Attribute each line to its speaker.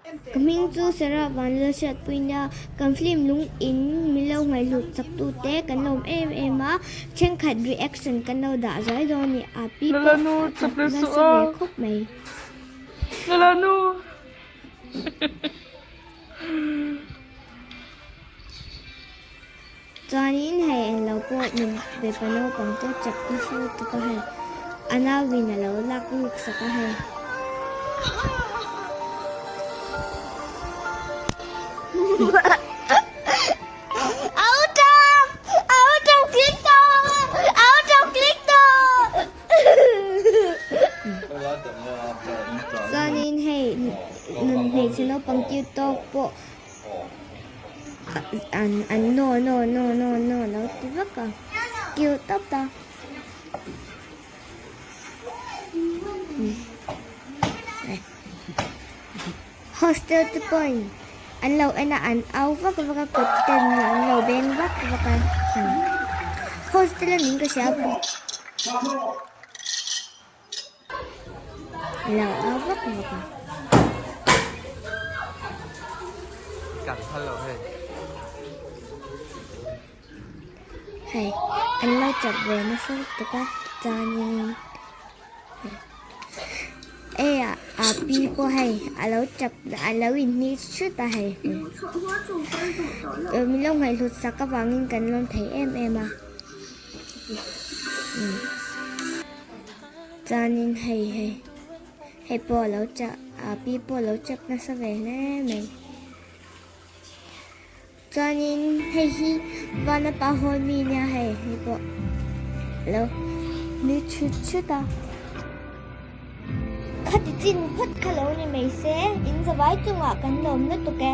Speaker 1: Ka hming chu Sarah Vanlalhriatpui nia, kan film lung in min lo ngaihhlut chak tu te kan lawm em em a, thenkhat reaction kan lo dah zuai dawn a ni, a pi pawh a chak nasa ve khawp mai. Chuanin hei englo pawh min mipa naupang pawh chak nasa lutuk a hei a nauin a lo lak luk sak a hei. Chuanin hei hmeichhe naupang cute tawk pawh An an no no no no no lo ti vak a cute tawp a hostel te pawhin an lo en a an au vak vak a kut ten an lo beng vak vak a hostel a ning ka hria Lo au vak vak a.
Speaker 2: Kan phal lo hei.
Speaker 1: Hei an lo chap ve nasa lutuk a chuanin e a pi pawh hei a lo chap a lo inhni thut a hei min lo ngaihhlut sak avangin kan lawm thei em em a. Chuanin hei hei hei pawh a lo chak a pi pawh a lo chak nasa ve hle mai chuanin hei hi vana pa hawi mi nia hei hei pawh a lo ni chhut chhut a khati chin phawt kha lo ni mai se in zavai chungah kan lawm lutuk e.